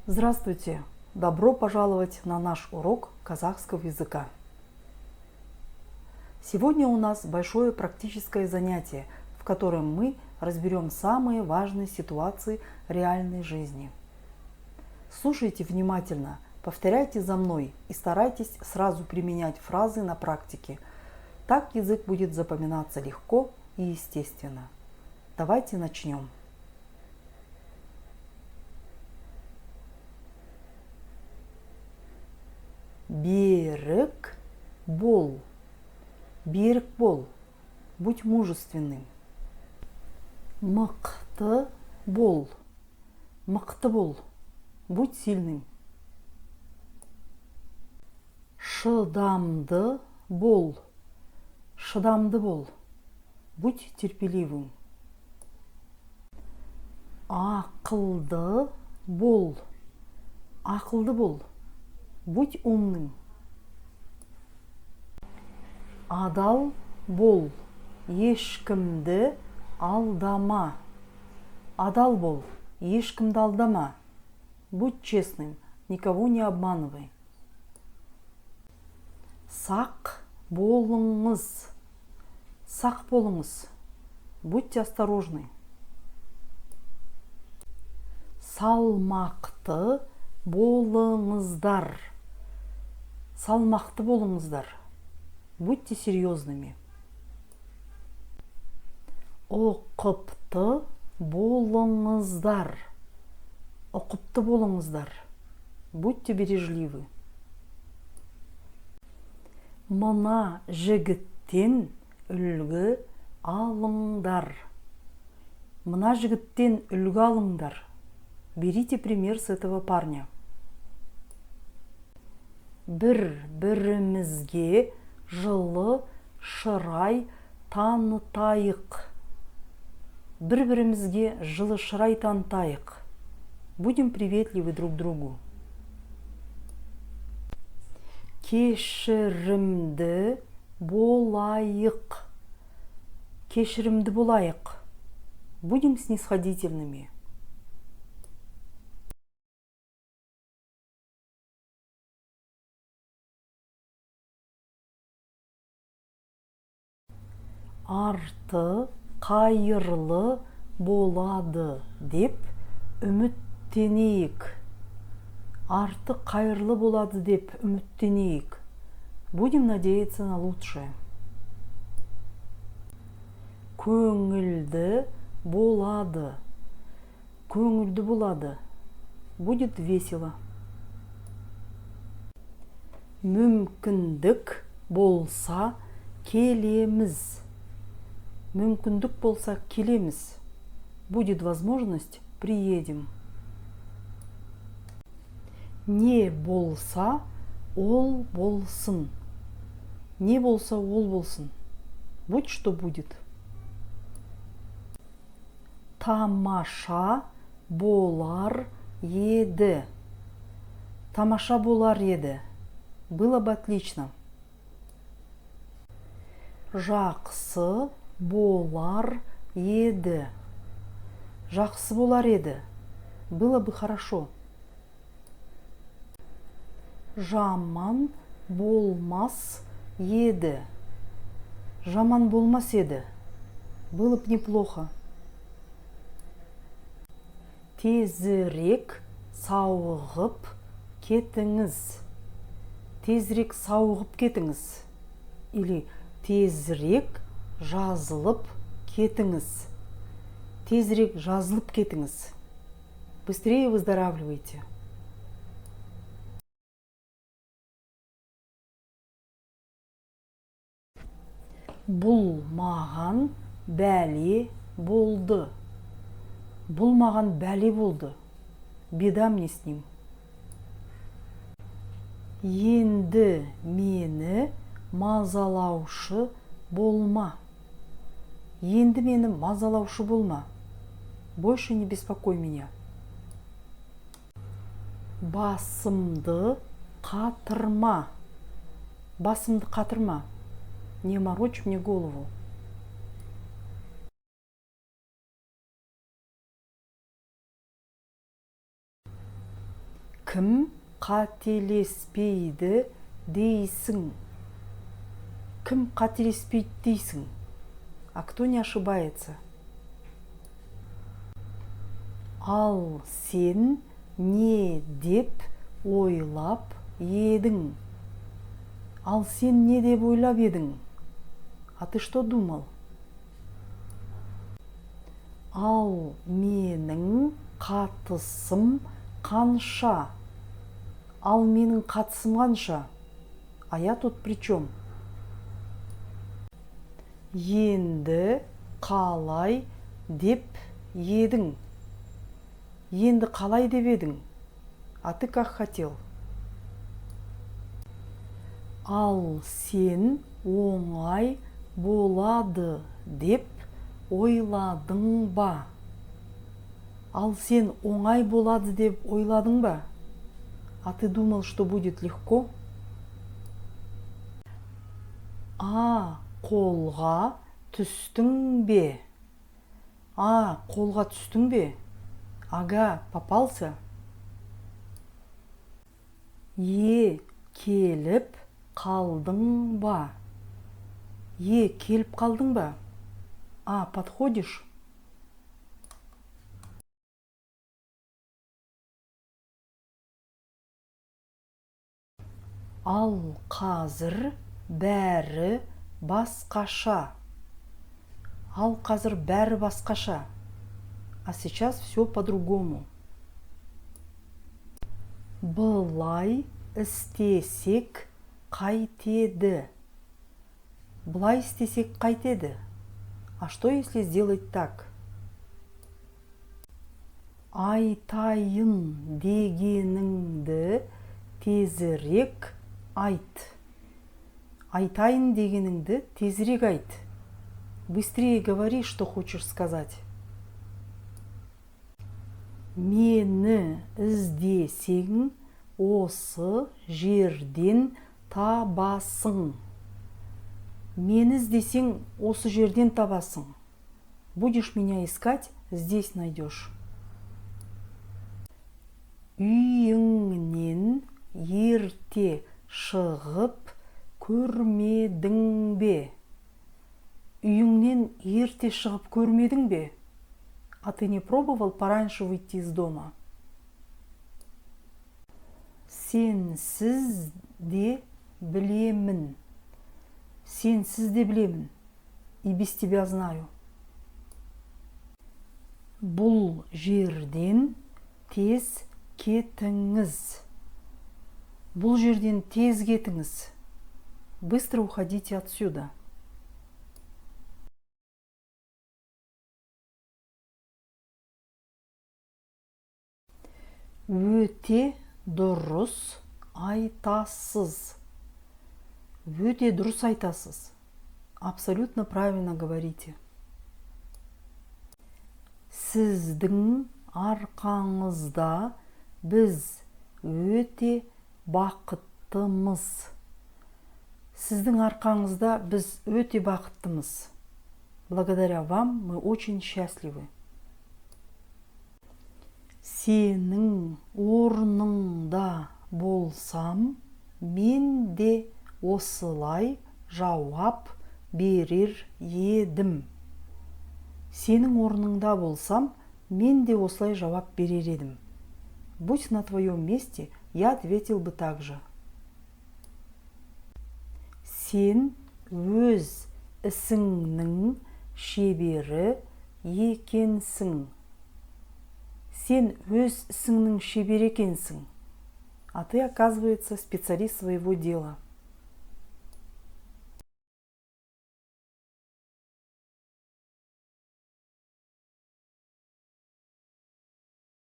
Здравствуйте! Добро пожаловать на наш урок казахского языка. Сегодня у нас большое практическое занятие, в котором мы разберем самые важные ситуации реальной жизни. Слушайте внимательно, повторяйте за мной и старайтесь сразу применять фразы на практике. Так язык будет запоминаться легко и естественно. Давайте начнем. Берік бол. Берік бол. Будь мужественным. Мықты бол. Мықты бол. Будь сильным. Шыдамды бол. Шыдамды бол. Будь терпеливым. Ақылды бол. Ақылды бол. Будь умным. Адал бол. Ешкімді алдама. Адал бол. Ешкімді алдама. Будь честным. Никого не обманывай. Сақ болыңыз. Сақ болыңыз. Будьте осторожны. Салмақты болыңыздар. Салмақты болыңыздар. Будьте серьезными. Ұқыпты болыңыздар. Ұқыпты болыңыздар. Будьте бережливы. Мына жігіттен үлгі алыңдар. Мына жігіттен үлгі алыңдар. Берите пример с этого парня. Бір-бірімізге жылы шырай танытайық. Бір-бірімізге жылы шырай танытайық. Будем приветливы друг другу. Кешірімді болайық. Кешірімді болайық. Будем снисходительными. Арты қайырлы болады деп үміттенейік. Арты қайырлы болады деп үміттенейік. Будем надеяться на лучшее. Көңілді болады. Көңілді болады. Будет весело. Мүмкіндік болса келеміз. Мүмкіндік болса келеміз. Будет возможность, приедем. Не болса, ол болсын. Не болса, ол болсын. Будь что будет. Тамаша болар еді. Тамаша болар еді. Было бы отлично. Жақсы болар еді. Жақсы болар еді. Было бы хорошо. Жаман болмас еді. Жаман болмас еді. Было бы неплохо. Тезірек сауығып кетіңіз. Тезірек сауығып кетіңіз. Или тезірек жазылып кетіңіз. Тезірек жазылып кетіңіз. Быстрее выздоравливайте. Бұл маған бәле болды. Бұл маған бәле болды. Беда мне с ним. Енді мені мазалаушы болма. Енді мені мазалаушы болма. Больше не беспокой меня. Басымды қатырма. Басымды қатырма. Не морочь мне голову. Кім қателеспейді дейсің? Кім қателеспейді дейсің? А кто не ошибается? Ал сен не деп ойлап едің? Ал сен не деп ойлап едің? А ты что думал? Ал менің қатысым қанша? Ал менің қатысым қанша? А я тут при чем? Енді қалай деп едің? Енді қалай деп едің? А ты как хотел? Ал сен оңай болады деп ойладың ба? Ал сен оңай болады деп ойладың ба? А ты думал, что будет легко? А, қолға түстің бе? А, қолға түстің бе? Ага, попался? Е, келіп қалдың ба? Е, келіп қалдың ба? А, подходишь? Ал қазір бәрі басқаша. Ал қазір бәрі басқаша. А сейчас все по-другому. Былай істесек қайтеді? Былай істесек қайтеді? А что, если сделать так? Айтайын дегеніңді тезірек айт. Айтайын дегеніңді тезірек айт. Быстрее говори, что хочешь сказать. Мені іздесең, осы жерден табасың. Мені іздесең, осы жерден табасың. Будешь меня искать, здесь найдешь. Үйіңнен ерте шығып көрмедің бе? Үйіңнен ерте шығып көрмедің бе? А ты не пробовал пораньше выйти из дома? Сенсіз де білемін. Сенсіз де білемін. И без тебя знаю. Бұл жерден тез кетіңіз. Бұл жерден тез кетіңіз. Быстро уходите отсюда. Өте дұрыс айтасыз. Өте дұрыс айтасыз. Абсолютно правильно говорите. Сіздің арқаңызда біз өте бақыттымыз. Сіздің арқаңызда біз өте бақыттымыз. Благодаря вам мы очень счастливы. Сенің орныңда болсам, мен де осылай жауап берер едім. Сенің орныңда болсам, мен де осылай жауап берер едім. Будь на твоем месте, я ответил бы так же. Сен өз ісіңнің шебері екенсің. Сен өз ісіңнің шебері екенсің. А ты, оказывается, специалист своего дела.